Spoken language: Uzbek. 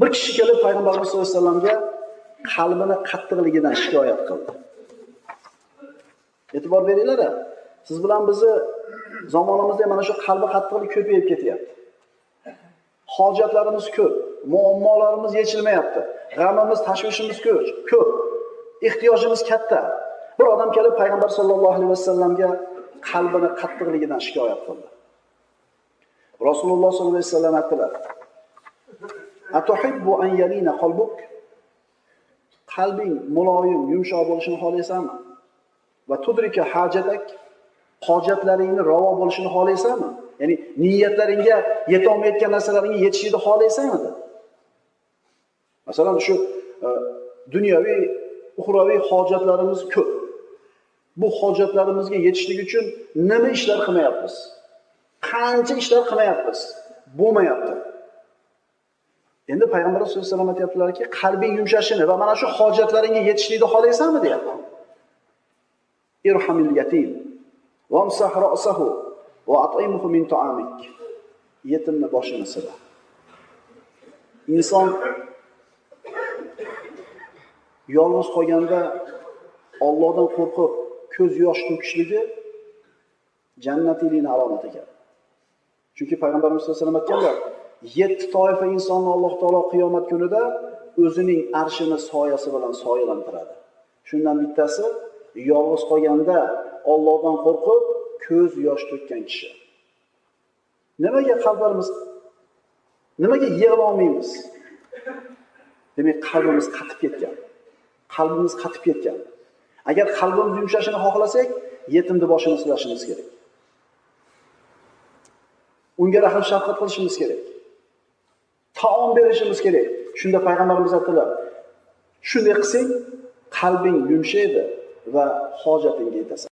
Bir kishi kelib payg'ambarimiz sollallohu alayhi vasallamga qalbini qattiqligidan shikoyat qildi. E'tibor beringlar, siz bilan bizni zamonimizda mana shu qalbi qattiqlik ko'payib ketyapti. Hojatlarimiz ko'p, muammolarimiz yechilmayapti. G'amimiz, tashvishimiz ko'p. Ehtiyojimiz katta. Bir odam kelib payg'ambar sollallohu alayhi vasallamga qalbini qattiqligidan shikoyat qildi. Rasululloh sollallohu alayhi vasallam aytdilar: "Atuhibbu an yalina qalbuk?" Qalbing muloyim, yumshoq bo'lishini xohlaysanmi? Va tudrika hajatak? Hojatlaringni ravo bo'lishini xohlaysanmi? Ya'ni niyatlaringga yetolmayotgan narsalaringga yetishishni xohlaysanmi? Masalan, shu dunyoviy, uxroviy hojatlarimiz ko'p. Bu hojatlarimizga yetishlik uchun nima ishlar qilmayapmiz? Qancha ishlar qilmayapmiz? Bo'lmayapti. Endi payg'ambar sollallohu alayhi vasallam aytayaptilarki, qalbing yumshashini va mana shu hojatlaringga yetishlikni xohlaysanmi deyapti. Irhamil yatim vamsah ra'sahu va at'imhu min ta'amik. Yetimni boshini sila. Inson yolg'iz qolganda Allohdan qo'rqib ko'z yosh to'kishligi jannatiylikning alomati ekan. Chunki payg'ambarimiz sollallohu alayhi vasallam aytganlar, 7 toifa insonni Alloh taolo qiyomat kunida o'zining arshini soyasi bilan soyalantiradi. Shundan bittasi yolg'iz qolganda Allohdan qo'rqib ko'z yosh to'kkan kishi. Nimaga qalblarimiz, nimaga yig'la olmaymiz? Demak, qalbimiz qatib ketgan. Qalbimiz qatib ketgan. Agar qalbimiz yumshashini xohlasak, yetimni boshini silashimiz kerak. Unga rahm shafqat qilishimiz kerak. Taom berishimiz kerak. Shunda payg'ambarimiz aytdilar: "Shunday qilsang, qalbing yumshaydi va hojatingga yetasan."